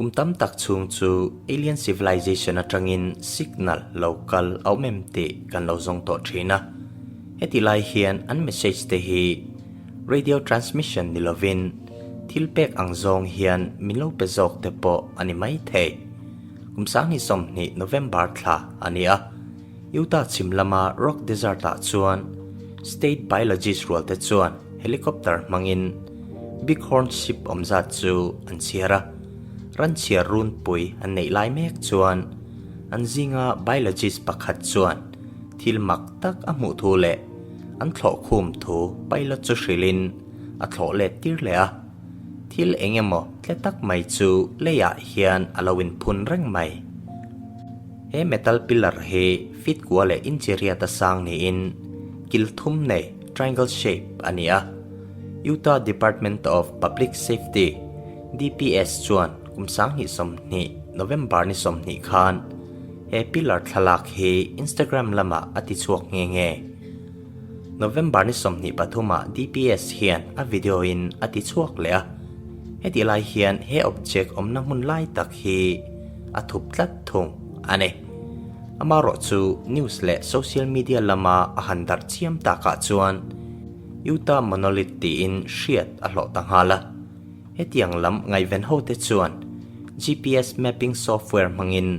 Kum tam tak chhung chu alien civilization atangin signal lo kal a awm em tih kan lo zawng tawh thin a. Heti lai hian an message te hi radio transmission ni lovin thil pek ang zawng hian min lo pe zawk te pawh a ni mai thei. Kum 2020 November thla a ni a, Utah chhim lama Rock Desert ah chuan state biologist rual te chuan helicopter hmangin Bighorn sheep awm zat chu an chhiar a, ran chhiar runpui an neih lai mek chuan an zinga biologist pakhat chuan thil mak tak a hmuh thu leh an thlawh khum thu pilot chu hrilhin a thlawh let tir leh a. Thil eng emaw tle tak mai chu leiah hian a lo inphun reng mai. He metal pillar hi feet kua leh inch riat a sang niin kil thum nei, triangle shape, a ni a. Utah Department of Public Safety, DPS, chuan kum 2020 November ni 20 khan he pillar thlalak hi Instagram lamah a tichhuak nghe nghe. November ni 23 ah DPS hian a video in a tichhuak leh a, hetih lai hian he object awmna hmun lai tak hi a thup tlat thung a ni. Amaherawh chu news leh social media lama a han darh chiam takah chuan Utah Monolith tiin hriat a hlawh ta nghal a. Hetiang lam ngaihven hote chuan GPS mapping software hmangin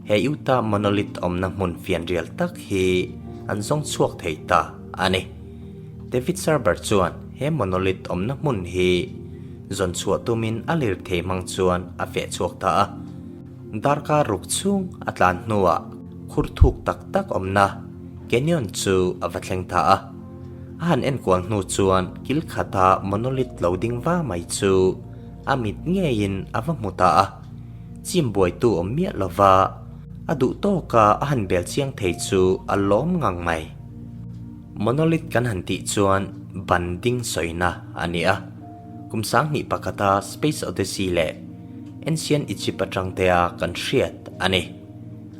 he Utah Monolith awmna hmun fianrial tak hi an zawng chhuak thei ta a ni. David Serber chuan he monolith awmna hmun hi zawn chhuah tumin a lirthei hmang chuan a feh chhuak ta a. Darkar ruk chhung a tlan hnuah khur thuk tak tak awmna canyon chu a va thleng ta a. A han enkual hnu chuan kil khata monolith lo ding va mai chu a mit ngeiin a va hmu ta a. Chim buaitu awm miah lova a duh tawka a han bel chiang thei chu a lawm ngang mai. Monolith kan han tih chuan ban ding sawina a ni a. Kum 2001a Space Odyssey leh Ancient Egypt atang tea kan hriat a ni.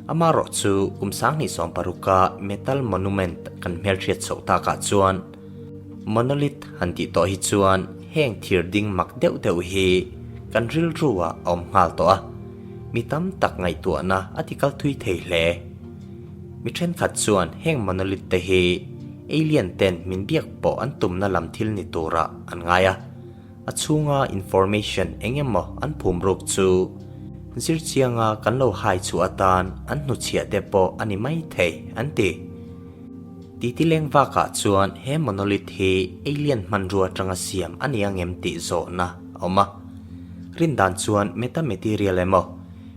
Amaherawh chu kum 2016a metal monument kan hmelhriat chhoh takah chuan monolith han tih tawh hi chuan heng thir ding mak deuh deuh hi kan rilru ah a awm nghal tawh a, mi tam tak ngaihtuahna a ti kal thui thei hle. Mi thenkhat chuan heng monolith te hi alien ten min biak pawh an tumna lam thil ni turah an ngai a. A chhunga information eng emaw an phum ruk chu zirchianga kan lo hai chhuah atan an hnuchhiah te pawh a ni mai thei, an ti. Titi leng vakah chuan he monolith hi alien hmanrua atanga siam a ni angem tih zawhna a awm a. Rindan chuan metamaterial emaw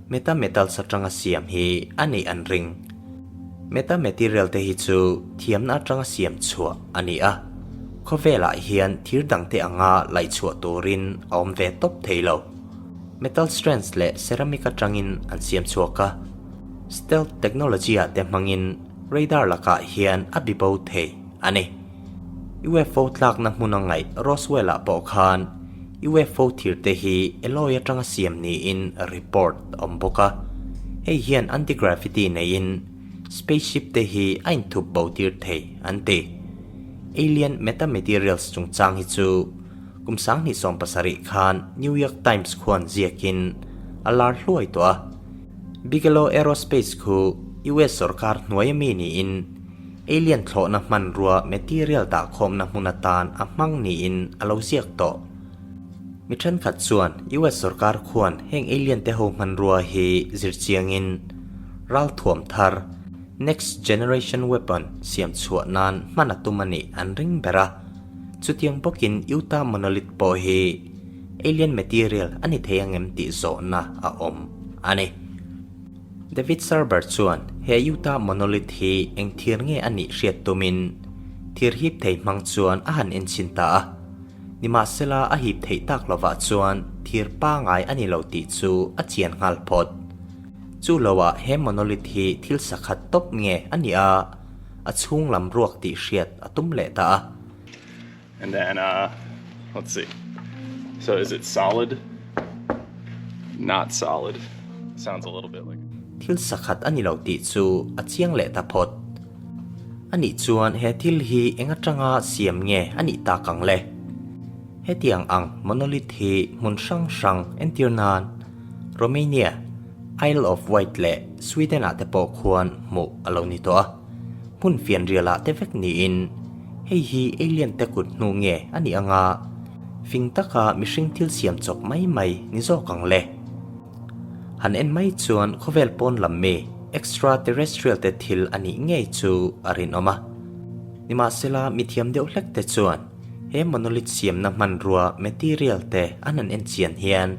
metametals atanga siam hi a nih an ring. Metamaterial te hi chu thiamna atanga siam chhuah a ni a, khawvelah hian thir dangte anga laih chhuah turin a awm ve tawp thei lo. Metal strands leh ceramic atangin an siam chhuak a, stealth technology ah te hmangin radar lakah hian a bibo thei a ni. UFO tlakna hmun a ngaih Roswell ah pawh khan UFO thir te hi alloy atanga siam niin report a awm bawk a. Hei hian anti-gravity neiin spaceship te hi a inthup bo tir thei an ti. Alien metamaterials chungchang hi chu kum 2017 khan New York Times khuan ziakin a lar hluai tawh a. Bigelow Aerospace khu US sorkar hnuai ami niin Alien thlawhna hmanrua material dahkhawmna hmun atan a hmang niin a lo ziak tawh. Mi thenkhat chuan US sorkar khuan heng alien te ho hmanrua hi zirchiangin ralthuam thar, next generation weapon, siam chhuah nan hman a tum a nih an ring ber a. Chutiang bawkin Utah monolith pawh hi alien material a ni thei angem tih zawhna a awm a ni. David Serber chuan he Utah monolith hi eng thir nge a nih hriat tumin thir hip thei hmang chuan a han enchhin ta a. Nimahsela a hip theih tak lovah chuan thir pangai a ni lo tih chu a chian nghal phawt. Chu loah he monolith hi thil sakhat tawp nge a nih a, a chhung lam ruak tih hriat a tum leh ta a. And then uh let's see. So is it solid? Not solid. Sounds a little bit like. Thil sakhat a ni lo tih chu a chiang leh ta phawt. A nih chuan he thil hi eng atanga siam nge a nih tak ang le? Hetiang ang monolith hi hmun hrang hrang entir nan. Romania, Isle of Wight leh Sweden ah te pawh khuan hmuh a lo ni tawh a. Hmun fianrial ah te vek niin hei hi alien te kut hnu nge a nih anga fing taka mihring thil siam chawp mai mai ni zawk ang le. Han en mai chuan khawvel pawn lam mi extraterrestrial te thil a nih ngei chu a rinawm a. Nimahsela mithiam deuh hlek te chuan he monolith siamna hmanrua material te an han en chian hian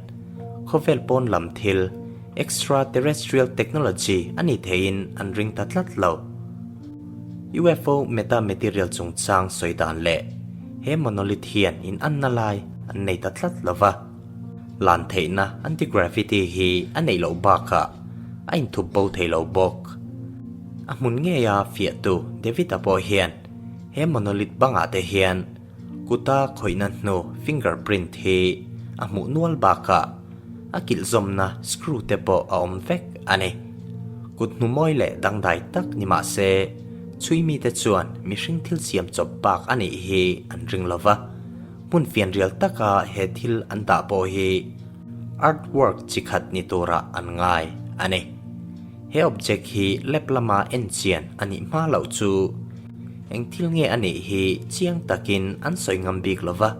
khawvel pawn lam thil extraterrestrial technology a ni theiin an ring ta tlat lo. UFO meta material chungchang sawi dan leh he monolith hian in anna lai an nei ta tlat lo va. Lan theihna anti-gravity hi a neih loh bakah a inthup bo thei lo bawk. A hmun ngeia fiahtu David-a pawh hian he monolith bangah te hian kuta khawihna hnu fingerprint hi a hmuh nual bakah a kilh zawmna screw te pawh a awm vek a ni. Kut hnu mawi leh dangdai tak ni mah se chhui mite chuan mihring thil siam chawp bak a nih hi an ring lo va. Hmun fianrial taka he thil an dah pawh hi artwork chi khat ni turah an ngai a ni. He object hi lab lama en chian a nih hma loh chu eng thil nge a nih hi chiang takin an sawi ngam bik lo va.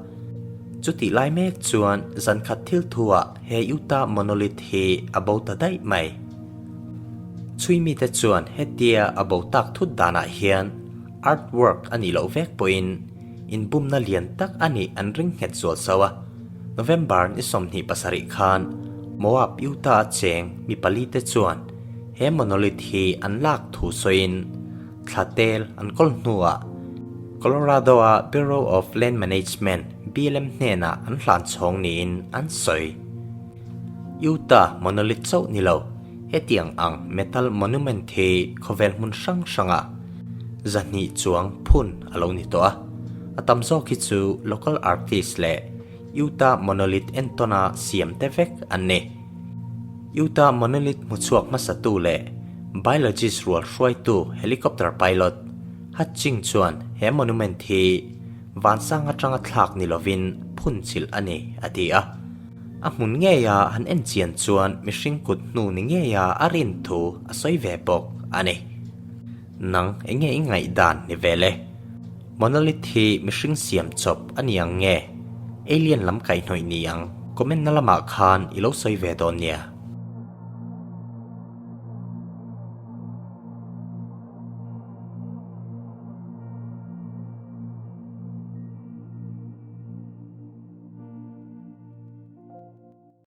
Chutih lai mek chuan zan khat thil thuah he Utah monolith hi a bo ta daih mai. Chhui mite chuan hetia a bo tak thut danah hian artwork a nih loh vek pawhin Inbumna lian tak a nih an ring nghet zual sauh a. November ni 27 khan Moab, Utah a cheng mi pali te chuan he monolith hi an lak thu sawiin thla tel an kawl hnuah Colorado-a Bureau of Land Management, BLM, hnenah an hlan chhawng niin an sawi. Utah monolith chauh ni lo, hetiang ang metal monument hi khawvel hmun hrang hrangah 200 chuang phun a lo ni tawh a. A tam zawk hi chu local artist leh Utah monolith entawna siam te vek an ni. Utah monolith hmuchhuak hmasatu leh biologist rual hruaitu helicopter pilot Hutching chuan he monument hi vansang atanga thlak ni lovin phun chilh a ni, a ti a. A hmun ngeia han en chian chuan mihring kut hnu ni ngeia a rin thu a sawi ve bawk a ni. Nang eng nge i ngaihdan ni vel e? Monolith hi mihring siam chawp a ni ang nge? Alien lam kaihhnawih ni ang? Comment na lamah khan i lo sawi ve dawn nia.